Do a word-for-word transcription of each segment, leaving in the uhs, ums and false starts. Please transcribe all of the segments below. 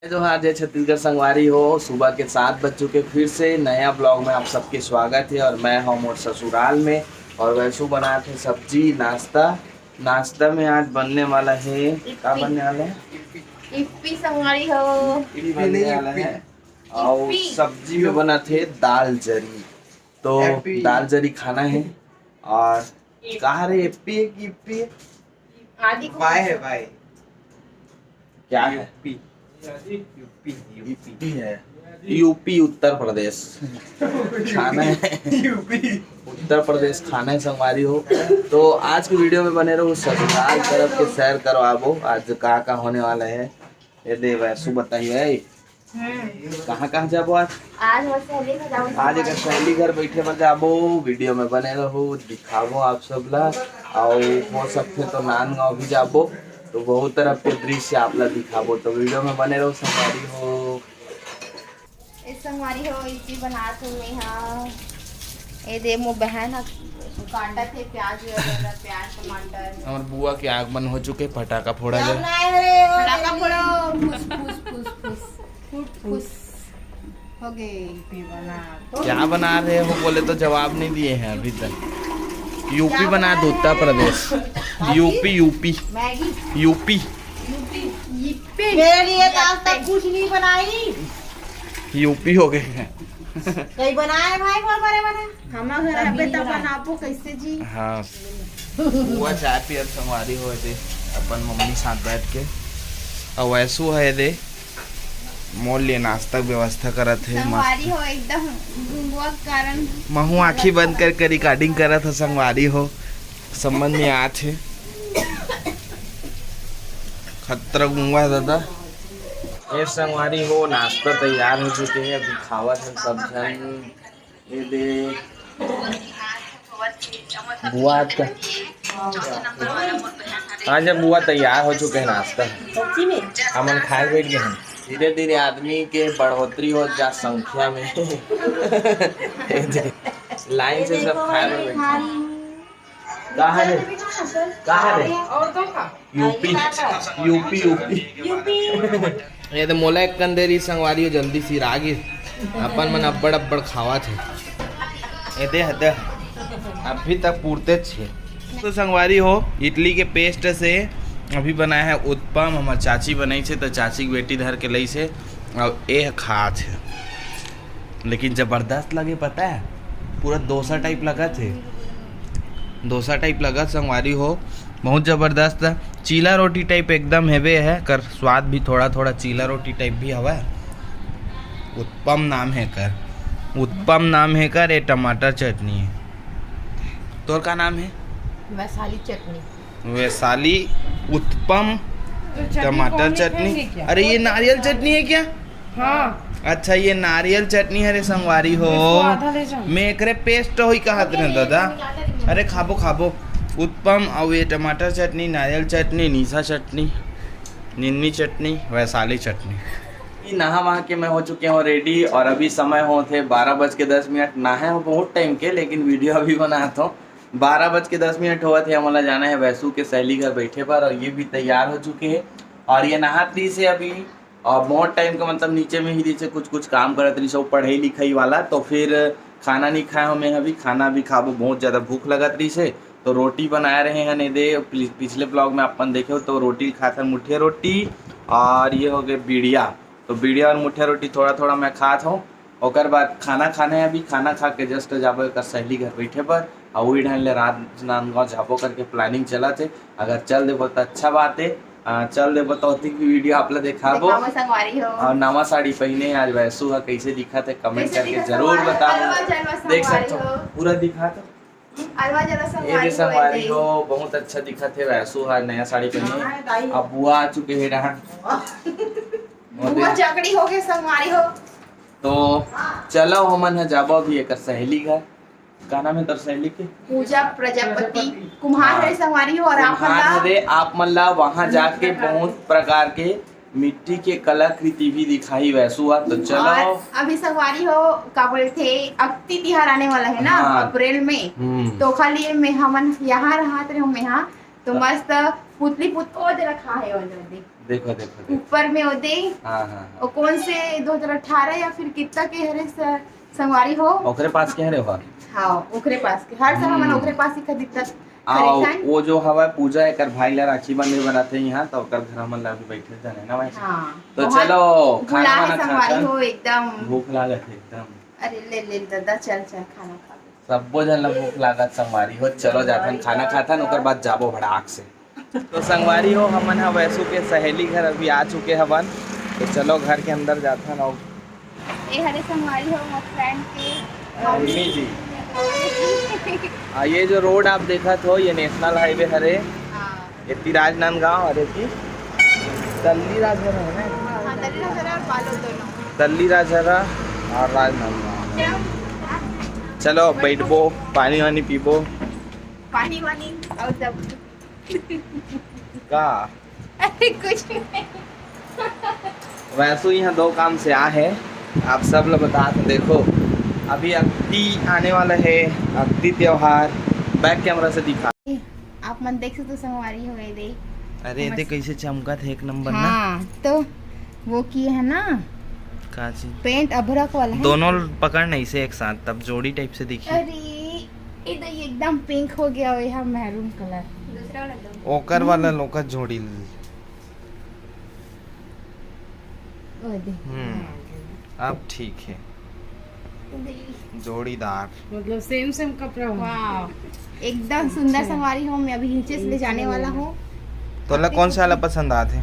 जय जोहार, जय छत्तीसगढ़ संगवारी हो। सुबह के सात बज चुके, फिर से नया ब्लॉग में आप सबके स्वागत है। और मैं हूँ मोर ससुराल में और वैसू बनात हे सब्जी, नाश्ता। नाश्ता में आज बनने वाला है, का इप्पी। बनने वाला है? इप्पी संगवारी हो। इप्पी बनने वाला है। और इप्पी। सब्जी में बनत हे दाल जरी। तो एप्पी। दाल जरी खाना है। और कहाँ रे, एप्पी है कि इप्पी है? आदि को वाई है, वाई। क्या है? यूपी। UP, UP. यूपी है। यूपी, उत्तर प्रदेश खाना है। यूपी। उत्तर प्रदेश खाना है संगवारी हो। तो आज की वीडियो में बने रहो, ससुराल तरफ के सैर करवाबो। आज का का होने वाला है, ये दे वैसू बताइए। हम्म। कहाँ कहाँ जाबो आज? आज मोर सहेली घर जाऊँ। आज एक सहेली घर बैठे बर जाबो, वीडियो में बने रहो, दिखाबो आप सब ला। और हो सकथे तो नांदगांव भी जाबो, तो बहुत तरफ के दृश्य आप ला दिखाबो, तो वीडियो में बने रहो संगवारी हो। ए संगवारी हो, इसी बनात हूँ मैं हा। ए दे मोर बहन ह काटत हे प्याज वगैरह, प्याज, टमाटर। हमर बुआ के आगमन हो चुके, पटाखा फोड़ा जाए। बनाए रे, ओ पटाखा फोड़ो, फुस, फुस, फुस, फुस। फुट फुस। हो गए। यूपी बना तो। क्या बना रहे हो बोले तो जवाब नहीं दिए हैं अभी तक। यूपी क्या बना बना दो, रहे उत्तर हैं? प्रदेश। UP, UP. Maggi. UP. UP. मेरे लिए तो आज तक कुछ नहीं बनाई। यूपी हो गए हैं। कहीं बनाए भाई, बोल बड़े बने। हम घर अबे तब बनाबो कैसे जी? हाँ। बुआ चाय पियत संगवारी हो दे, अपन मम्मी साथ बैठ के। और वैसू है दे, मोर लिए नाश्ता के व्यवस्था करत हे, मस्त। संगवारी हो एकदम गुंगुआ के कारण। महू आँखी बंद करके रिकॉर्डिंग करत हे संगवारी हो, समझ में आत हे। खतरा गुंगुआ है दादा। ए संगवारी हो, नाश्ता तैयार हो चुके हैं, अभी खावत हैं सब झन। ये दे बुआ आज का, आज जब बुआ तैयार हो चुके हैं नाश्ता, सच्ची में? हमन खाए बैठ गए हैं। धीरे धीरे आदमी के बढ़ोतरी हो जा संख्या में। ये दे, लाइन से सब खाए बर बैठे हैं। कहाँ रे? कहाँ रे? और तो का? UP, UP, UP. यूपी। ये तो मोला एक कंदेरी संगवारी हो, जल्दी सिरा गिस। अपन मन अब्बड़ अब्बड़ खावत हे। ये दे, दे। अभी तक पुरते छे। तो संगवारी हो, इडली के पेस्ट से अभी बनाए हे उत्पम। हमर चाची बनाइस हे, तो चाची के बेटी धर के लइस हे, और ए ह खात हे। लेकिन जबरदस्त लगे, पता है, पूरा डोसा टाइप लगत हे, डोसा टाइप लगत संगवारी हो, बहुत जबरदस्त। चीला रोटी टाइप एकदम हेवे है, कर स्वाद भी थोड़ा थोड़ा चीला रोटी टाइप भी हवा। उत्पम नाम है कर, उत्पम नाम है कर। ये टमाटर चटनी है। तोर का नाम है? वैशाली चटनी। वैशाली उत्पम, तो चटनी टमाटर कौन चटनी। खाएंगे क्या? अरे, ये नारियल चटनी है क्या? हाँ। अच्छा, ये नारियल चटनी है रे संगवारी हो। इसको आधा ले जाओ। मैं एकरे पेस्ट होई कहत रहे दादा। अरे खाबो, खाबो। उत्पम और ये टमाटर चटनी, नारियल चटनी, नीसा चटनी, निन्नी चटनी, वैशाली चटनी। नहा वहा के मैं हो चुके हूँ रेडी और अभी समय होत हे बारह बज के दस मिनट। नहाए हूँ बहुत टाइम के, लेकिन वीडियो अभी बनात हूँ। बारह बज के दस मिनट होवत हे, हमन ला जाना है वैसू के सहेली घर बैठे बर, और ये भी तैयार हो चुके हैं। और ये नहात रहिस हे अभी, और बहुत टाइम का, मतलब, नीचे में ही रहिस हे, कुछ कुछ काम करत रहिस हे, वो पढ़ाई लिखाई वाला। तो फिर खाना नहीं खाए हूँ मैं अभी, खाना अभी खाबो, बहुत ज़्यादा भूख लगत रहिस हे। तो रोटी बनाए रहे हैं ने दे, पि-, पिछले ब्लॉग में अपन देखे हो तो रोटी खात हन, मुठिया रोटी, और ये हो गए बीड़िया। तो बीड़िया और मुठिया रोटी थोड़ा थोड़ा मैं खात हूँ। ओकर बाद खाना खाने, अभी खाना खा के जस्ट जाबो एकर सहेली घर बैठे बर, अउ वही ढंग ले राजनांदगांव जाबो करके प्लानिंग चलत हे। अगर चल देबो तो अच्छा बात हे, आ, चल देबो तो ओतिक भी वीडियो आप ला देखाबो। देखाबो संगवारी हो। और नवा साड़ी पहने आज वैसू ह, कैसे दिखत हे कमेंट कैसे करके दिखत जरूर संगवारी? बताबो। अलवा जलवा देख संगवारी सकथो, हो। पूरा दिखा तो। अलवा जलवा ये संगवारी भी हो, संगवारी ऐसे ही। हो, बहुत अच्छा दिखत हे वैसू ह नया साड़ी पहने। हाँ, दाई। अब बुआ आ चुके हे डहान। बुआ चकड़ी हो गए संगवारी हो। तो चलो हमन ह जाबो अभी एकर सहेली घर। का नाम है तोर सहेली के? पूजा प्रजापति। कुम्हार हाँ। है संगवारी हो और आप मन कुम्हार ला हरे, आप मन ला वहाँ जाके बहुत प्रकार के मिट्टी के कलाकृति भी दिखाई वैसू ह। तो चलो। और अभी संगवारी हो, का बोलथे, अक्ति तिहार आने वाला है ना, हाँ। अप्रैल में। हम्म। तो खाली में हमन यहाँ रहत रहे, मैं हाँ, तो हाँ। मस्त पुतली पुत-, ओ दे रखा है, ओ दे, दे। देखो, देखो, देखो। ऊपर में ओ दे, हाँ, हाँ, ओ कौन से दो हज़ार अठारह या फिर कितना के हरे स-, संगवारी हो? हाँ। ओकरे पास के हरे हो? हाँ, ओकरे पास के। हर साल हमन हम्म। ओकरे पास ही खरीदत आओ, खरीदथन। वो जो हवा पूजा एकर भाई ला राखी बंधे बनाथे यहाँ, तो ओकर घर हमन ला अभी बैठे जाने ना वैसे। हाँ, तो बहुत चलो, खाना भुला है वाना संगवारी खाथन। हो एकदम। भूख लागत है एकदम। अरे ले ले दादा, चल चल खाना खा ले। सब्बो झन ला भूख लागत संगवारी हो। चलो जाथन खाना खाथन, ओकर बाद जाबो भड़ाक से। तो संगवारी हो, हमन ह वैसू के सहेली घर अभी आ चुके हवन। तो चलो घर के अंदर जाथन। और ए हरे संगवारी हो, मोर फ्रेंड के मम्मी जी, आ, ये जो रोड आप देखत हो, ये नेशनल हाईवे हरे। हाँ, ये ती राजनांदगांव, अरे की तल्ली राजहरा है ना? हाँ, तल्ली राजहरा और बालोद दोनों। तल्ली राजहरा और राजनांदगांव। चलो बैठबो, पानी वानी पीबो। पानी वानी और सब। का अरे कुछ नहीं। वैसू यहाँ दो काम से आ है, आप सब लोग बता तो देखो, अभी अक्ति आने वाला है, अक्ति त्योहार। बैक कैमरा से दिखा। आप मन देख सकते हो संगवारी हो, ये दे। अरे ये दे मस्त। कैसे चमकत है, एक नंबर ना। हाँ, तो वो किए है ना, का चीज? पेंट अभरक वाला है। दोनों पकड़ नहीं से एक साथ, तब जोड़ी टाइप से दिखी। अरे ये तो एकदम पिंक हो गया, वो यहाँ मैरून कलर। दूसरा वाला दो। ओकर वाला लोका जोड़ी। ओ दे। हम्म, अब ठीक है, जोड़ीदार। मतलब सेम सेम कपड़ा हो। वाह, एकदम सुंदर संगवारी हो। मैं अभी नीचे से ले जाने वाला हूँ। तोला कौन सा वाला पसंद आथे?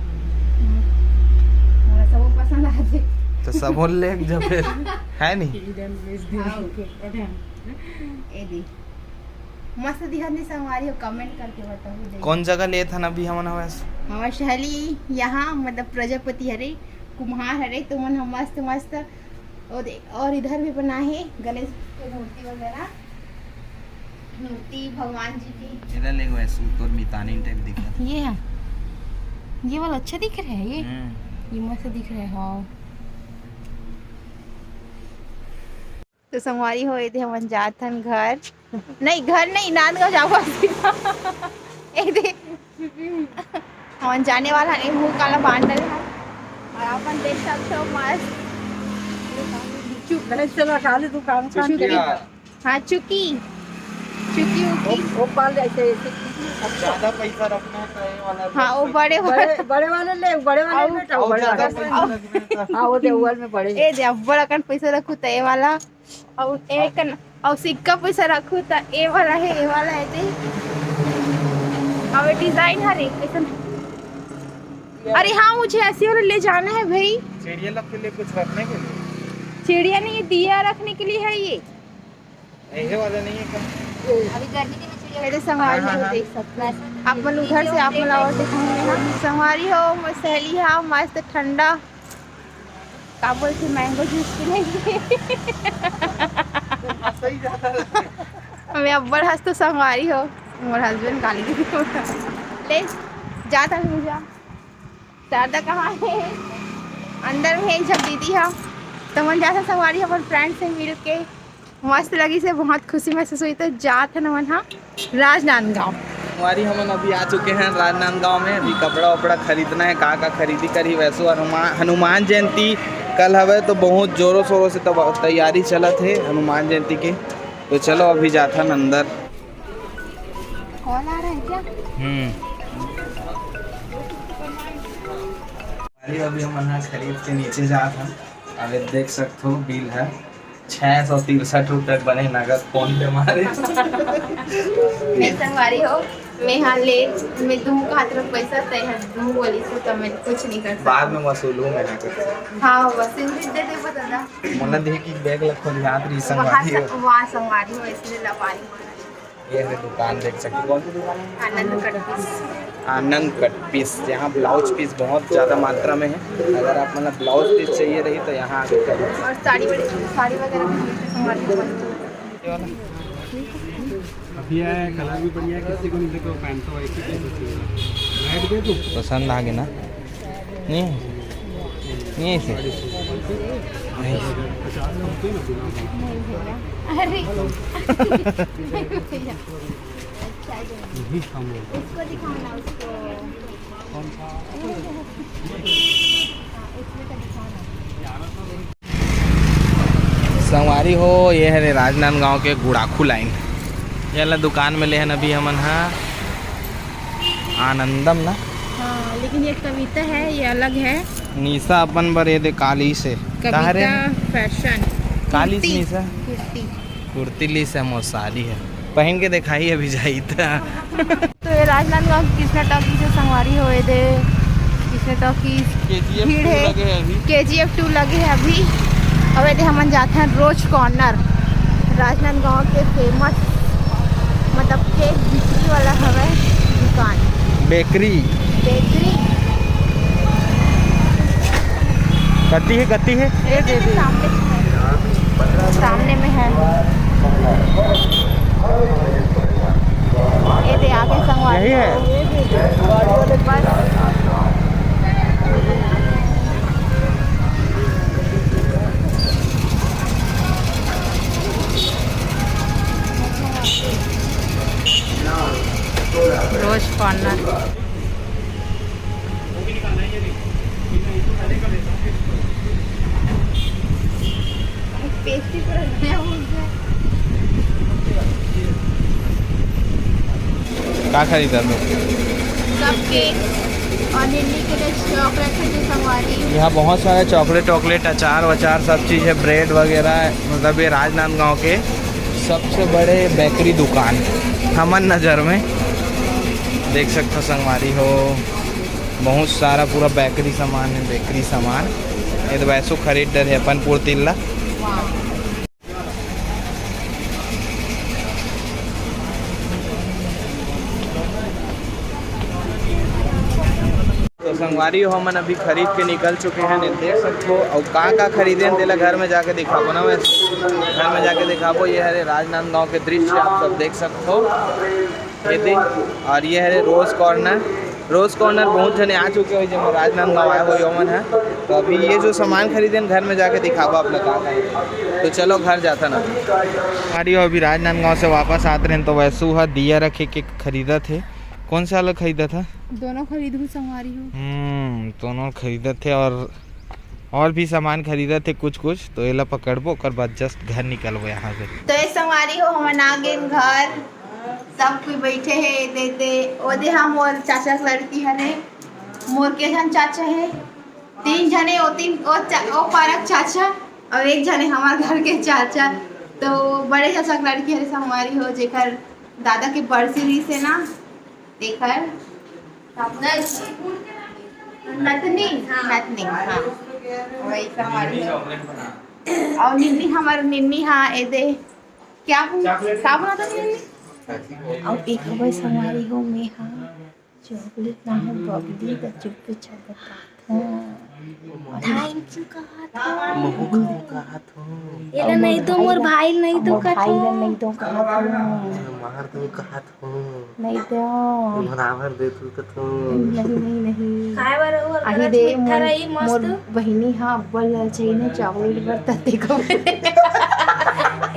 मोला सब पसंद आथे। तो सब ले एक जब फिर, है नहीं? Hidden place हाँ। देखो। ए दे, मस्त दिखत नहीं संगवारी हो, कमेंट करके बताओ दे। कौन जगह लेत हन अभी हमन हवस? हमार सहेली यहाँ मतलब प्रजापति हरे, कुम्हार हरे, तो मन ह मस्त मस्त। और दे-, और इधर भी बना है गणेश के मूर्ति वगैरह, मूर्ति भगवान जी की। इधर ले वैसू तोर मितानी टाइप दिखत। ये है, ये वाला अच्छा दिख रहा है। ये हम्म। ये मस्त दिख रहा है। हाँ, तो संगवारी हो, ये दे हमन जात हन घर, नहीं घर नहीं, नांदगांव जाबो। ए दे, हमन जाने वाला हन, मुंह काला बांध डरे हन। और अपन देख सकते हो मस्त। चुप रहे, चला खा ले तू काम काम चुकी। करे। हाँ, चुकी, चुकी वो उकी। वो पाल ऐसे ऐसे। ज्यादा पैसा रखना है तो ये वाला। हाँ, वो बड़े वाले। बड़े बड़े वाले ले, बड़े वाले आओ। बेटा, और बड़े ज्यादा वाले। पैसा रखना है। हाँ, वो दे ऊपर में बड़े। ए दे, अब्बड़ अकन पैसा रखू त ए वाला, और एक न, और सिक्का पैसा रखू त ए वाला है, ए वाला है दे। अब डिजाइन हरे कैसन। अरे हाँ, मुझे ऐसे वाला ले जाना है भाई। चिड़िया लोग के लिए कुछ रखने के लिए। चिड़िया नहीं, ये दिया रखने के लिए है ये। ये वाला नहीं है क्या? अभी गर्मी के लिए चिड़िया मेरे संगवारी हो, देख सकते हैं आप मन उधर से, आप मन और दिखाऊंगे हम। संगवारी हो, मोर सहेली हा, मस्त ठंडा। का बोलते, मैंगो जूस पीने की। सही ज्यादा। मैं अब्बड़ हंस तो संगवारी हो, मोर हस्बैंड गाली दे दियो। ले, जा तक जा। शारदा कहाँ है? अंदर में है, जब दीदी हा, तो मन जाता संगवारी अपन फ्रेंड से मिल के। मस्त लगी से, बहुत खुशी महसूस हुई। तो जात है नमन हा राजनांदगांव। हमारी हमन अभी आ चुके हैं राजनांदगांव में। अभी कपड़ा वपड़ा खरीदना है, का का खरीदी करी वैसू। और हनुमान हनुमान जयंती कल हवे, तो बहुत जोरों शोरों से तब तैयारी चलत है हनुमान जयंती की। तो चलो अभी जाथन अंदर। कॉल आ रहा है क्या? हम्म। अरे अभी हमन ह खरीद के नीचे जात हन। अबे देख सकत हो बिल है छह सौ तिरसठ रुपया बने नगद फोन पे मारे। मैं संगवारी हो, मैं हाँ ले, मैं दू हाथ में पैसा तय है, दू बोली से तो मैं कुछ नहीं कर सकता। बाद में वसूलू मैं ना कर। हाँ, वसूल भी दे दे बता दा। मोला देख के बैग ला खोलियात रही वहाँ संगवारी से, हो। वहाँ संगवारी हो, इसलिए लपारी मारा। ये है दुकान, देख सकते हो। कौन सी दुकान है? आनंद कट पीस। आनंद कट पीस, यहाँ ब्लाउज पीस बहुत ज़्यादा मात्रा में है। अगर आप मतलब ब्लाउज पीस चाहिए रही तो यहाँ आके कर लो। और साड़ी वाड़ी, साड़ी वगैरह भी मिलती है संगवारी हो। बढ़िया है, कलर भी बढ़िया है, किसी को नहीं देखो पहनता हुआ एक ही पीस होती है। रेड दे दूँ? पसंद आ गया ना? नहीं है इसे? नहीं है इसे? नहीं। अरे भैया। अच्छा है जो। यही हम लोग। उसको दिखाओ ना, उसको। संगवारी हो, ये हरे राजनांदगांव के गुड़ाखू लाइन। ये वाला दुकान में लेहन अभी हमन हा आनंदम ना। हाँ, लेकिन ये कविता है, ये अलग है। निशा अपन बर ये दे काली से। कविता फैशन। काली से कुर्ती। निशा। कुर्ती। कुर्ती ली से मोर साली है, पहन के दिखाई अभी जाई त। तो ये राजनांदगांव की कृष्णा टॉकीज है संगवारी हो, ये दे कृष्णा टॉकीज। केजीएफ भीड़ टू है। लगे है अभी। केजीएफ टू लगे है अभी। अब ये दे हमन जाते हैं रोज कॉर्नर, राजनांदगांव के फेमस, मतलब केक बिक्री वाला हवे दुकान। बेकरी। बेकरी। कत्ती है, कत्ती है? ये दे दे। सामने, सामने में है। ये दे आगे संगवारी। यही है। बस। रोज कॉर्नर। पेस्ट्री पूरा नया हो गया। का खरीदा तू? कप केक और निन्नी के लिए चॉकलेट है जो संगवारी। यहाँ बहुत सारा चॉकलेट वॉकलेट, अचार वचार, सब चीज़ है, ब्रेड वगैरह है। मतलब ये राजनांदगांव के सबसे बड़े बेकरी दुकान हमन नज़र में देख सकथो संगवारी हो। बहुत सारा पूरा बेकरी सामान है, बेकरी सामान। ये तो वैसो खरीद डरे अपन पुरतिल्ला। तो संगवारी हो, हमन अभी खरीद के निकल चुके हैं, देख सकते हो। और का का खरीदे हैं, तेला घर में जाके दिखाबो ना, वैसे घर में जाके दिखाबो। ये हरे राजनांदगांव के दृश्य आप सब देख सकते हो। ये दे, और ये हरे रोज कॉर्नर। रोज कॉर्नर बहुत जने आ चुके हो, जब राजनांदगांव आए हो यो मन है। तो अभी ये जो सामान खरीदे हैं, घर में जाके दिखाबो आप लोग का का है। तो चलो घर जाता ना। संगवारी हो, अभी राजनांदगांव से वापस आत रहे हैं, तो वैसू हा दिया रखे के खरीदत है। कौन सा वाला खरीदत है? दोनों खरीदहूँ संगवारी हो। हम्म, दोनों खरीदत है और, और भी सामान खरीदत है कुछ कुछ, तो एला पकड़बो, ओकर बाद just घर निकलबो यहाँ से। तो ये संगवारी हो, हमन आ गए घर, सब कोई बैठे है, दे दे, ओ दे हम मोर चाचा के लड़की हरे, मोर के झन चाचा है, तीन झने, ओ तीन, ओ चा-, ओ पारक चाचा और एक झने हमार घर के चाचा। तो बड़े चाचा के लड़की हरे संगवारी हो, जेकर दादा के बरसी रहिस हे ना, तेकर नतनी, नतनी, हाँ, वही संगवारी हो। और निन्नी, हमार निन्नी, हाँ, ए दे, क्या बोल, का बोला था निन्नी? और एक हवे संगवारी हो, मैं, हाँ, चॉकलेट ना हो बबली त चुपचाप बतात हूँ। थैंक यू कहत हूँ। महू कहूँ कहत हूँ। एला नहीं तो मोर भाई नहीं तो मोर भाई ला कहत हूँ। नहीं तो कहत हूँ। मार दो कहत हूँ। नहीं तो। मोर आवर दे तू कहत हूँ। नहीं, नहीं, नहीं। खाए बर और अही गरज दे मीठा मोर, रही मस्त। मोर बहिनी हा अब्बल ललचाई ने चॉकलेट बर तते को।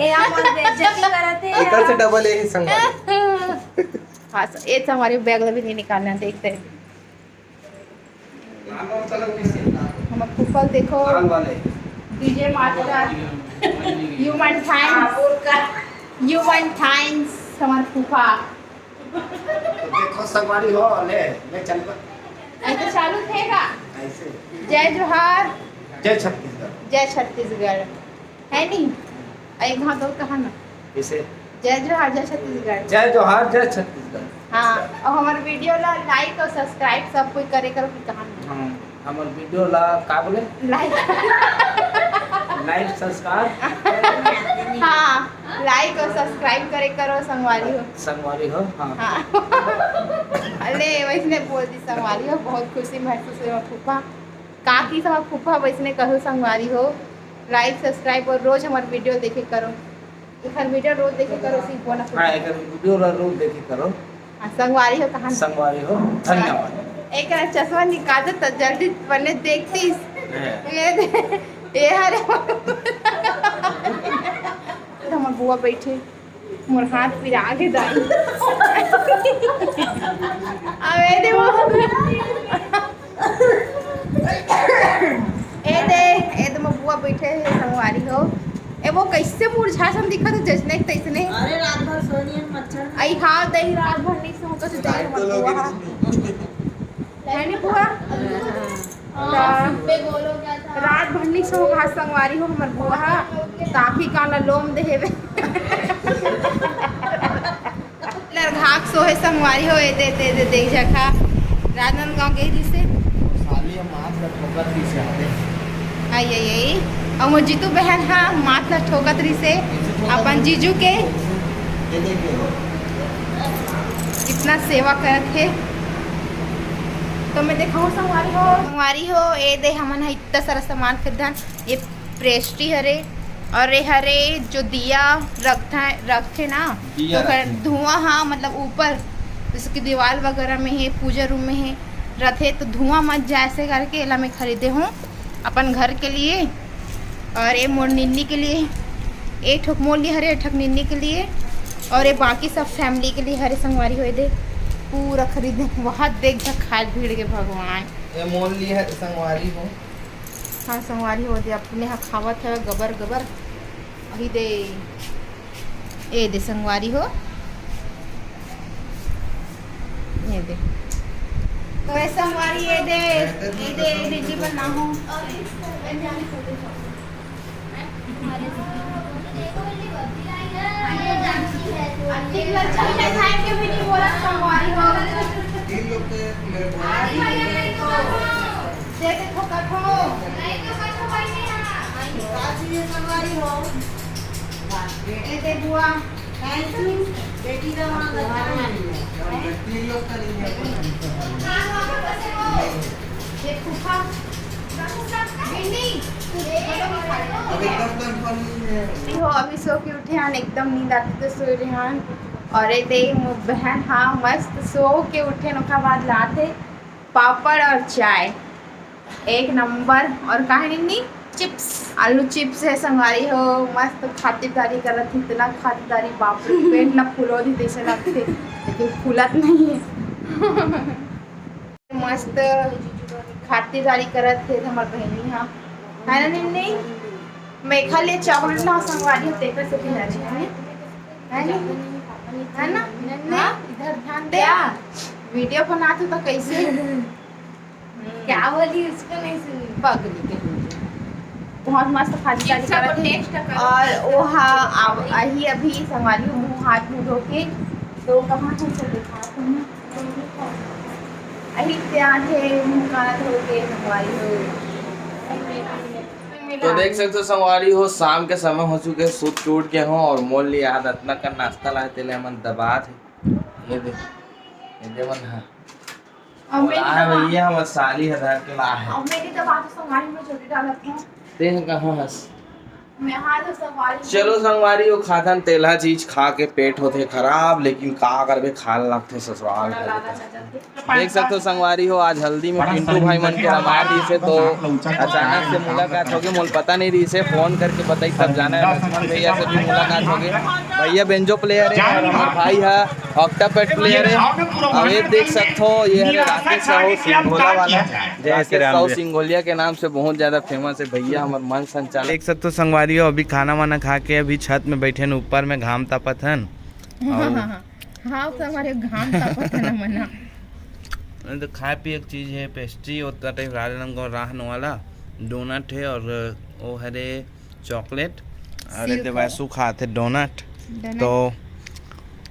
ए, आ मोर बेइज्जती करत हे एकर से यार। डबल ए ही संग। हाँ, स-, ये तो हमारे बैग में भी नहीं निकालना, देखते हैं। हमर फूफा देखो, DJ master, human times, human times, हमार फूफा। तो देखो संगवारी हो, ले, ले चल पर। ऐसे चालू थे का? ऐसे। जय जोहार। जय छत्तीसगढ़। जय छत्तीसगढ़। है नी? एक हाथ और कहा ना। इसे जय जोहार, जय छत्तीसगढ़। जय जोहार, जय छत्तीसगढ़। हाँ, और हमारे वीडियो ला like और subscribe सब कोई करे करो कि कहा ना। हाँ, हमारे वीडियो ला का बोले? Like। Like, subscribe। हाँ, like और subscribe करे करो संगवारी हो। संगवारी हो, हाँ। हाँ। अरे, वैसने बोल दी संगवारी हो, बहुत खुशी महसूस हुई फूफा। का की सब फूफा वैसने कहो संगवारी हो, like, subscribe और रोज हमार वीडियो देखे करो। एकर वीडियो रोज देखे करो, सीख बोला फूफा। हाँ, एकर वीडियो रो-, रोज देखे करो। हाँ, संगवारी हो कहाँ? संगवारी हो, धन्यवाद। एकरा चश्मा निकाल दे तो जल्दी बने देखतीस। है। ये दे, ये हरे। तो हमार बुआ बैठे। मोर हाथ पिरा गे दाई। अब ए दे वो। ए दे, ए दे मोर बुआ बइठे हे संगवारी हो। ए वो कइसे मुरझा सन दिखत हे, जइसने के तइसने। अरे रात भर सोनी है मच्छर। अई हाँ, दही रात भर नहीं सो, कइसे दही हमर बुआ हा। है नी बुआ? हाँ, त सुबह बोलो क्या था? रात भर नहीं सो, कहा संगवारी हो हमर बुआ हा, ताकि कान ला लोम दे हेवे। लरघाक सोहे संगवारी हो, ए दे, ए दे, देख जखा। राजनांदगांव गे रिहिसे। साली हम हाथ ला ठोकत रिहिसे आते। आई, आई, आई। अउ मोर जीतू बहन हा माथ ला ठोकत रिहिसे। अपन जीजू के। ये देखिए। इतना सेवा करत हे। तो मैं देखाऊँ संगवारी हो। संगवारी हो, ए दे हमन हा इतना सारा सामान खरीदन। ये प्रेस्टी हरे, और ये हरे जो दिया रखथे, रखथे ना, दिया तो ओकर रखथे। धुआं, हाँ, मतलब ऊपर जैसे कि दीवाल वगैरह में हे, पूजा रूम में हे, रथे, तो धुआं मत जाए, ऐसे करके एला मैं खरीदे हूँ अपन घर के लिए। और ये मोर निन्नी के लिए, एक ठोक मोर लिए हरे, एक ठोक निन्नी के लिए, और ये बाकी सब फैमिली के लिए हरे संगवारी हो। ए दे पूरा खरीदे, वहाँ देख जा खाए भीड़ के भगवान। ये मोर लिए हरे संगवारी हो। हाँ संगवारी हो, दे अपने हा खावत हे गबर गबर। अही दे, ए दे संगवारी हो, ए दे। तो ए संगवारी, ए दे, ए दे, ए दे जी बना हो। हो, अभी सो के उठे हन, एकदम नींद आते तो सोए रहे हन। और ए दे मोर बहन, हाँ, मस्त सो के उठे, ओकर बाद लात हे पापड़ और चाय, एक नंबर। और काहे नहीं, चिप्स, आलू चिप्स हे संगवारी हो, मस्त खातिरदारी करत हे, इतना खातिरदारी, बाप रे, पेट ला फुलो दी जैसे लगथे, लेकिन फुलत नहीं है। मस्त खातिरदारी करत हे हमर बहिनी हा, है ना निन्नी? मैं खा लिए चॉकलेट ला संगवारी हो, तेकर से भी राजी है, है ना? है ना? हाँ? इधर ध्यान दे। क्या? वीडियो बनात हो तो कैसे? क्या बोली, उसको नहीं सुनी। पगली के। बहुत मस्त खातिरदारी करत हे। और वो हा, आव-, अही अभी संगवारी हो, मुँह हाथ मुँह धो के, तो कहाँ है से देखा तुमने? अही ते आथे मुँह कान धो के संगवारी हो। तो देख सकते हो संगवारी हो, शाम के समय हो चुके, सुत के उठ के हो और मोर लिए आज अतना का नाश्ता लाए, तेले हमन दबात हे। ये दे, ये दे मन हा। और वो मेरी लाए दवा। भैया, हमर साली हजार के लाए हे। और मेरी दवा तो संगवारी में छोटी डालत हूँ। ते ह कहाँ हस? मैं हाथ और संगवारी चलो संगवारी हो, खाथन तेलहा चीज खा के पेट होथे खराब, लेकिन का करबे, खाल लगथे ससुराल। देख सकते हो संगवारी हो, आज हल्दी में पिंटू भाई मन के रमार रहिसे, तो अचानक से मुलाकात होगे, मोल पता नहीं रहिसे, फोन करके बताई तब जाना है। लक्ष्मण भैया से भी मुलाकात होगे। भैया बेंजो प्लेयर है, और हमारे भाई है ऑक्टापैड प्लेयर है। अब ये देख सकते हो, ये है राकेश साहू सिंघोला वाला, जैसे राम राम। साहू सिंघोलिया के नाम से बहुत ज्यादा फेमस है भैया, हमारे मन संचालक। देख सकते हो संगवारी हो, अभी खाना वाना खा के अभी छत में बैठे हैं, ऊपर में घाम तापत हन। हाँ, और हाँ, हाँ। हाँ, तो हमारे घाम तापत है ना मना। नहीं तो खाए पिए के चीज है, पेस्ट्री होता टाइप राजनांदगांव राहन वाला, डोनट है और वो हरे चॉकलेट, अरे सिल्क। देवासु खात है डोनट। डोनट। तो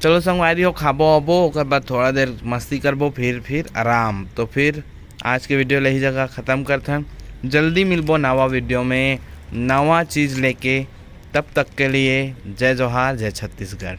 चलो संगवारी हो, खाबो आबो, ओकर बाद थोड़ा देर मस्ती करबो, फिर फिर आराम। तो फिर आज के वीडियो ला इही जगह खत्म करथन। जल्दी मिलबो नवा वीडियो में नवा चीज लेके। तब तक के लिए जय जोहार, जय छत्तीसगढ़।